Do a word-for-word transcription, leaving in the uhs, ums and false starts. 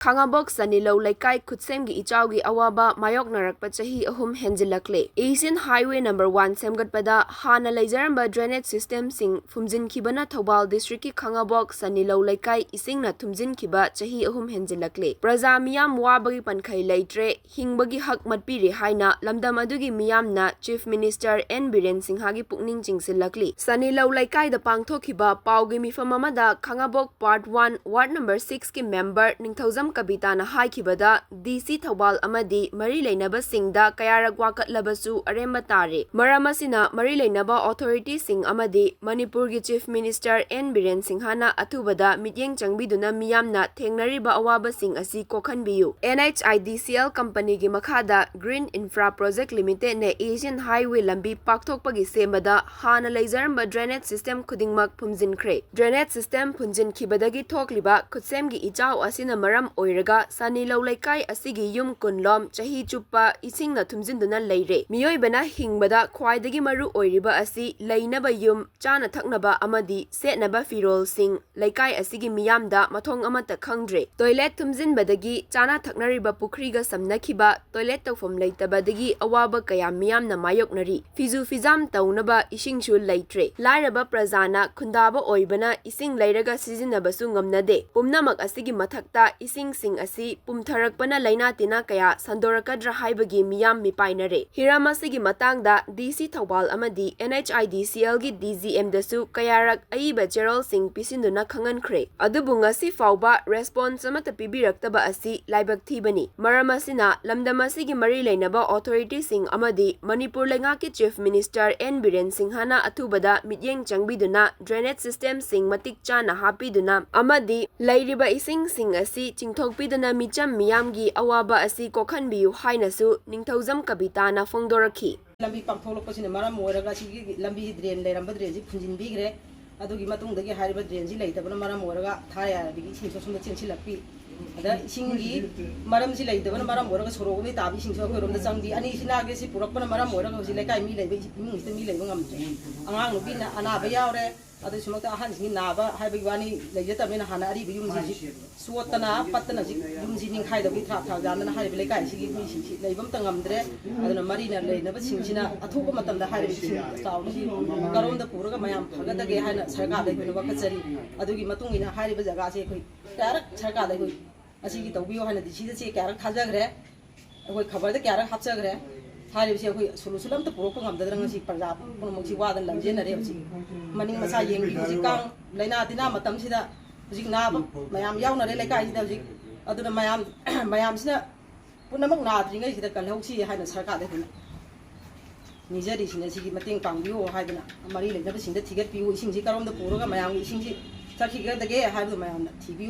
ꯈꯥꯉꯕꯣꯛ ꯁꯅꯤꯂꯧ ꯂꯩꯀꯥꯏ ꯈꯨꯠꯁꯦꯝꯒꯤ ꯏꯆꯥꯎꯒꯤ ꯑꯋꯥꯕ ꯃꯥꯌꯣꯛꯅꯔꯛꯄ ꯆꯍꯤ ꯑꯍꯨꯝ ꯍꯦꯟꯖꯤꯜꯂꯛꯂꯦ꯫ Asian Highway number one ꯁꯦꯝꯒꯠꯄꯗ ꯍꯥꯟꯅ ꯂꯩꯖꯔꯝꯕ drainage systemꯁꯤꯡ ꯐꯨꯝꯖꯤꯟꯈꯤꯕꯅ ꯊꯧꯕꯥꯜ districtꯀꯤ ꯈꯥꯉꯕꯣꯛ ꯁꯅꯤꯂꯧ ꯂꯩꯀꯥꯏ ꯏꯁꯤꯡꯅ ꯊꯨꯝꯖꯤꯟꯈꯤꯕ ꯆꯍꯤ ꯑꯍꯨꯝ ꯍꯦꯟꯖꯤꯜꯂꯛꯂꯦ꯫ ꯄ꯭ꯔꯖꯥ ꯃꯤꯌꯥꯝ ꯋꯥꯕꯒꯤ ꯄꯟꯈꯩ ꯂꯩꯇ꯭ꯔꯦ, ꯍꯤꯡꯕꯒꯤ ꯍꯛ ꯃꯠꯄꯤꯔꯦ ꯍꯥꯏꯅ ꯂꯝꯗꯝ ꯑꯗꯨꯒꯤ ꯃꯤꯌꯥꯝꯅ Chief Minister N ꯕꯤꯔꯦꯟ ꯁꯤꯡꯍꯒꯤ ꯄꯨꯛꯅꯤꯡ ꯆꯤꯡꯁꯤꯜꯂꯛꯂꯤ꯫ ꯁꯅꯤꯂꯧ ꯂꯩꯀꯥꯏꯗ ꯄꯥꯡꯊꯣꯛꯈꯤꯕ ꯄꯥꯎꯒꯤ ꯃꯤꯐꯝ ꯑꯃꯗ ꯈꯥꯉꯕꯣꯛ Part one, Ward number sixꯀꯤ member ꯅꯤꯡꯊꯧꯖꯝ ꯀꯕꯤꯇꯥꯅ ꯍꯥꯏꯈꯤꯕꯗ, DC ꯊꯧꯕꯥꯜ ꯑꯃꯗꯤ ꯃꯔꯤ ꯂꯩꯅꯕꯁꯤꯡꯗ ꯀꯌꯥꯔꯛ ꯋꯥꯀꯠꯂꯕꯁꯨ ꯑꯔꯦꯝꯕ ꯇꯥꯔꯦ꯫ ꯃꯔꯝ ꯑꯁꯤꯅ ꯃꯔꯤ ꯂꯩꯅꯕ authorityꯁꯤꯡ ꯑꯃꯗꯤ ꯃꯅꯤꯄꯨꯔꯒꯤ Chief Minister N ꯕꯤꯔꯦꯟ ꯁꯤꯡꯍꯅ ꯑꯊꯨꯕꯗ ꯃꯤꯠꯌꯦꯡ ꯆꯪꯕꯤꯗꯨꯅ ꯃꯤꯌꯥꯝꯅ ꯊꯦꯡꯅꯔꯤꯕ ꯑꯋꯥꯕꯁꯤꯡ ꯑꯁꯤ ꯀꯣꯛꯍꯟꯕꯤꯌꯨ꯫ NHIDCL companyꯒꯤ ꯃꯈꯥꯗ Green Infra Project Limitedꯅ Asian Highway ꯂꯝꯕꯤ ꯄꯥꯛꯊꯣꯛꯄꯒꯤ ꯁꯦꯝꯕꯗ ꯍꯥꯟꯅ ꯂꯩꯖꯔꯝꯕ drainage system ꯈꯨꯗꯤꯡꯃꯛ ꯐꯨꯝꯖꯤꯟꯈ꯭ꯔꯦ꯫ Drainage system ꯐꯨꯝꯖꯤꯟꯈꯤꯕꯗꯒꯤ ꯊꯣꯛꯂꯤꯕ ꯈꯨꯠꯁꯦꯝꯒꯤ ꯏꯆꯥꯎ ꯑꯁꯤꯅ ꯃꯔꯝ ꯑꯣꯏꯔꯒ ꯁꯅꯤꯂꯧ ꯂꯩꯀꯥꯏ ꯑꯁꯤꯒꯤ ꯌꯨꯝ ꯀꯨꯟꯂꯣꯝ ꯆꯍꯤ ꯆꯨꯞꯄ ꯏꯁꯤꯡꯅ ꯊꯨꯝꯖꯤꯟꯗꯨꯅ ꯂꯩꯔꯦ꯫ ꯃꯤꯑꯣꯏꯕꯅ ꯍꯤꯡꯕꯗ ꯈ꯭ꯋꯥꯏꯗꯒꯤ ꯃꯔꯨ ꯑꯣꯏꯔꯤꯕ ꯑꯁꯤ ꯂꯩꯅꯕ ꯌꯨꯝ, ꯆꯥꯅ ꯊꯛꯅꯕ ꯑꯃꯗꯤ ꯁꯦꯠꯅꯕ ꯐꯤꯔꯣꯜꯁꯤꯡ ꯂꯩꯀꯥꯏ ꯑꯁꯤꯒꯤ ꯃꯤꯌꯥꯝꯗ ꯃꯊꯣꯡ ꯑꯃꯠꯇ ꯈꯪꯗ꯭ꯔꯦ꯫ Toilet ꯊꯨꯝꯖꯤꯟꯕꯗꯒꯤ ꯆꯥꯅ ꯊꯛꯅꯔꯤꯕ ꯄꯨꯈ꯭ꯔꯤꯒ ꯁꯝꯅꯈꯤꯕ toilet ꯇꯧꯐꯝ ꯂꯩꯇꯕꯗꯒꯤ ꯑꯋꯥꯕ ꯀꯌꯥ ꯃꯤꯌꯥꯝꯅ ꯃꯥꯌꯣꯛꯅꯔꯤ꯫ ꯐꯤꯖꯨ ꯐꯤꯖꯥꯝ ꯇꯧꯅꯕ ꯏꯁꯤꯡꯁꯨ ꯂꯩꯇ꯭ꯔꯦ꯫ ꯂꯥꯏꯔꯕ ꯄ꯭ꯔꯖꯥꯅ ꯈꯨꯟꯗꯥꯕ ꯑꯣꯏꯕꯅ ꯏꯁꯤꯡ ꯂꯩꯔꯒ ꯁꯤꯖꯤꯟꯅꯕꯁꯨ ꯉꯝꯅꯗꯦ꯫ ꯄꯨꯝꯅꯃꯛ ꯑꯁꯤꯒꯤ ꯃꯊꯛꯇ ꯏꯁꯤꯡꯁꯤꯡ ꯑꯁꯤ ꯄꯨꯝꯊꯔꯛꯄꯅ ꯂꯩꯅꯥ ꯇꯤꯟꯅꯥ ꯀꯌꯥ ꯁꯟꯗꯣꯔꯛꯀꯗ꯭ꯔꯥ ꯍꯥꯏꯕꯒꯤ ꯃꯤꯌꯥꯝ ꯃꯤꯄꯥꯏꯅꯔꯦ꯫ ꯍꯤꯔꯝ ꯑꯁꯤꯒꯤ ꯃꯇꯥꯡꯗ DC ꯊꯧꯕꯥꯜ ꯑꯃꯗꯤ NHIDCLꯒꯤ DGMꯗꯁꯨ ꯀꯌꯥꯔꯛ ꯑꯏꯕ ꯆꯦꯔꯣꯜꯁꯤꯡ ꯄꯤꯁꯤꯟꯗꯨꯅ ꯈꯪꯍꯟꯈ꯭ꯔꯦ꯫ ꯑꯗꯨꯕꯨ ꯉꯁꯤ ꯐꯥꯎꯕ response ꯑꯃꯠꯇ ꯄꯤꯕꯤꯔꯛꯇꯕ ꯑꯁꯤ ꯂꯥꯏꯕꯛ ꯊꯤꯕꯅꯤ꯫ ꯃꯔꯝ ꯑꯁꯤꯅ ꯂꯝꯗꯝ ꯑꯁꯤꯒꯤ ꯃꯔꯤ ꯂꯩꯅꯕ authorityꯁꯤꯡ ꯑꯃꯗꯤ ꯃꯅꯤꯄꯨꯔ ꯂꯩꯉꯥꯛꯀꯤ Chief Minister N ꯕꯤꯔꯦꯟ ꯁꯤꯡꯍꯅ ꯑꯊꯨꯕꯗ ꯃꯤꯠꯌꯦꯡ ꯆꯪꯕꯤꯗꯨꯅ drainage systemꯁꯤꯡ ꯃꯇꯤꯛ ꯆꯥꯅ ꯍꯥꯞꯄꯤꯗꯨꯅ ꯑꯃꯗꯤ ꯂꯩꯔꯤꯕ ꯏꯁꯤꯡꯁꯤꯡ ꯑꯁꯤ ꯆꯤꯡꯊꯣꯛꯄꯤꯗꯨꯅ ꯃꯤꯆꯝ ꯃꯤꯌꯥꯝꯒꯤ ꯑꯋꯥꯕ ꯑꯁꯤ ꯀꯣꯛꯍꯟꯕꯤꯌꯨ ꯍꯥꯏꯅꯁꯨ ꯅꯤꯡꯊꯧꯖꯝ ꯀꯕꯤꯇꯥꯅ ꯐꯣꯡꯗꯣꯔꯛꯈꯤ꯫ ꯂꯝꯕꯤ ꯄꯥꯛꯊꯣꯛꯂꯛꯄꯁꯤꯅ ꯃꯔꯝ ꯑꯣꯏꯔꯒ ꯁꯤꯒꯤ ꯂꯝꯕꯤ drain ꯂꯩꯔꯝꯕ drainꯁꯤ ꯐꯨꯟꯖꯤꯟꯕꯤꯈ꯭ꯔꯦ꯫ ꯑꯗꯨꯒꯤ ꯃꯇꯨꯡꯗꯒꯤ ꯍꯥꯏꯔꯤꯕ drainꯁꯤ ꯂꯩꯇꯕꯅ ꯃꯔꯝ ꯑꯣꯏꯔꯒ ꯊꯥꯔ ꯌꯥꯔꯕꯤꯒꯤ ꯏꯁꯤꯡꯁꯨ ꯑꯁꯣꯝꯗ ꯆꯦꯟꯁꯤꯜꯂꯛꯄꯤ꯫ ꯑꯗ ꯏꯁꯤꯡꯒꯤ ꯃꯔꯝꯁꯤ ꯂꯩꯇꯕꯅ ꯃꯔꯝ ꯑꯣꯏꯔꯒ ꯁꯣꯔꯣꯛꯂꯣꯝꯗꯒꯤ ꯇꯥꯕ ꯏꯁꯤꯡꯁꯨ ꯑꯩꯈꯣꯏꯔꯣꯝꯗ ꯆꯪꯕꯤ꯫ ꯑꯅꯤꯁꯤꯅꯥꯒꯤ ꯁꯤ ꯄꯨꯔꯛꯄꯅ ꯃꯔꯝ ꯑꯣꯏꯔꯒ ꯍꯧꯖꯤꯛ ꯂꯩꯀꯥꯏ ꯃꯤ ꯂꯩꯕ ꯏꯃꯨꯡꯁꯤꯗ ꯃꯤ ꯂꯩꯕ ꯉꯝꯗ꯭ꯔꯦ꯫ ꯑꯉꯥꯡ ꯅꯨꯄꯤꯅ ꯑꯅꯥꯕ ꯌꯥꯎꯔꯦ꯫ ꯑꯗꯨꯁꯨꯃꯛꯇ ꯑꯍꯟꯁꯤꯡꯒꯤ ꯅꯥꯕ ꯍꯥꯏꯕꯒꯤ ꯋꯥꯅꯤ ꯂꯩꯖꯗꯕꯅꯤꯅ, ꯍꯥꯟꯅ ꯑꯔꯤꯕ ꯌꯨꯝꯁꯤꯡꯁꯤ ꯆꯣꯠꯇꯅ ꯄꯠꯇꯅ ꯍꯧꯖꯤꯛ ꯌꯨꯝꯁꯤ ꯅꯤꯡꯈꯥꯏꯗꯕꯒꯤ ꯊ꯭ꯔꯥꯛ ꯊ꯭ꯔꯥꯛ ꯌꯥꯟꯗꯅ ꯍꯥꯏꯔꯤꯕ ꯂꯩꯀꯥꯏꯁꯤꯒꯤ ꯃꯤꯁꯤꯡꯁꯤ ꯂꯩꯕ ꯑꯝꯇ ꯉꯝꯗ꯭ꯔꯦ꯫ ꯑꯗꯨꯅ ꯃꯔꯤꯅ ꯂꯩꯅꯕꯁꯤꯡꯁꯤꯅ ꯑꯊꯨꯕ ꯃꯇꯝꯗ ꯍꯥꯏꯔꯤꯕ ꯏꯁꯤꯡ ꯆꯥꯎꯕꯁꯤ ꯀꯔꯣꯝꯗ ꯄꯨꯔꯒ ꯃꯌꯥꯝ ꯐꯒꯗꯒꯦ ꯍꯥꯏꯅ ꯁꯔꯀꯥꯔꯗ ꯑꯩꯈꯣꯏꯅ ꯋꯥꯀꯠꯆꯔꯤ꯫ ꯑꯗꯨꯒꯤ ꯃꯇꯨꯡ ꯏꯟꯅ ꯍꯥꯏꯔꯤꯕ ꯖꯒꯥꯁꯦ ꯑꯩꯈꯣꯏ ꯀꯌꯥꯔꯛ ꯁꯔꯀꯥꯔꯗ ꯑꯩꯈꯣꯏ ꯑꯁꯤꯒꯤ ꯇꯧꯕꯤꯌꯨ ꯍꯥꯏꯅ ꯗꯤ ꯁꯤꯗ ꯆꯦ ꯀꯌꯥꯔꯛ ꯊꯥꯖꯈ꯭ꯔꯦ꯫ ꯑꯩꯈꯣꯏ ꯈꯕꯔꯗ ꯀꯌꯥꯔꯛ ꯍꯥꯞꯆꯈ꯭ꯔꯦ꯫ ꯍꯥꯏꯔꯤꯕꯁꯤ ꯑꯩꯈꯣꯏ ꯁꯣꯂꯨꯁꯟ ꯑꯝꯇ ꯄꯨꯔꯛꯄ ꯉꯝꯗꯗꯅ ꯉꯁꯤ ꯄ꯭ꯔꯖꯥ ꯄꯨꯝꯅꯃꯛꯁꯤ ꯋꯥꯗꯅ ꯂꯝꯖꯦꯟꯅꯔꯦ꯫ ꯍꯧꯖꯤꯛ ꯃꯅꯤꯡ ꯃꯁꯥ ꯌꯦꯡꯕꯤꯌꯨ꯫ ꯍꯧꯖꯤꯛ ꯀꯥꯡ ꯂꯥꯏꯅꯥ ꯇꯤꯟꯅꯥ ꯃꯇꯝꯁꯤꯗ ꯍꯧꯖꯤꯛ ꯅꯥꯕ ꯃꯌꯥꯝ ꯌꯥꯎꯅꯔꯦ ꯂꯩꯀꯥꯏꯁꯤꯗ ꯍꯧꯖꯤꯛ꯫ ꯑꯗꯨꯅ ꯃꯌꯥꯝ, ꯃꯌꯥꯝꯁꯤꯅ ꯄꯨꯝꯅꯃꯛ ꯅꯥꯗ꯭ꯔꯤꯉꯩꯁꯤꯗ ꯀꯜꯍꯧꯁꯤ ꯍꯥꯏꯅ ꯁꯔꯀꯥꯔꯗ ꯑꯩꯈꯣꯏꯅ ꯅꯤꯖꯔꯤꯁꯤꯅ ꯁꯤꯒꯤ ꯃꯇꯦꯡ ꯄꯥꯡꯕꯤꯌꯨ ꯍꯥꯏꯗꯅ ꯃꯔꯤ ꯂꯩꯅꯕꯁꯤꯡꯗ ꯊꯤꯒꯠꯄꯤꯌꯨ꯫ ꯏꯁꯤꯡꯁꯤ ꯀꯔꯣꯝꯗ ꯄꯨꯔꯒ ꯃꯌꯥꯝꯒꯤ ꯏꯁꯤꯡꯁꯤ ꯆꯠꯈꯤꯒꯗꯒꯦ ꯍꯥꯏꯕꯗꯨ ꯃꯌꯥꯝꯅ ꯊꯤꯕꯤꯌꯨ꯫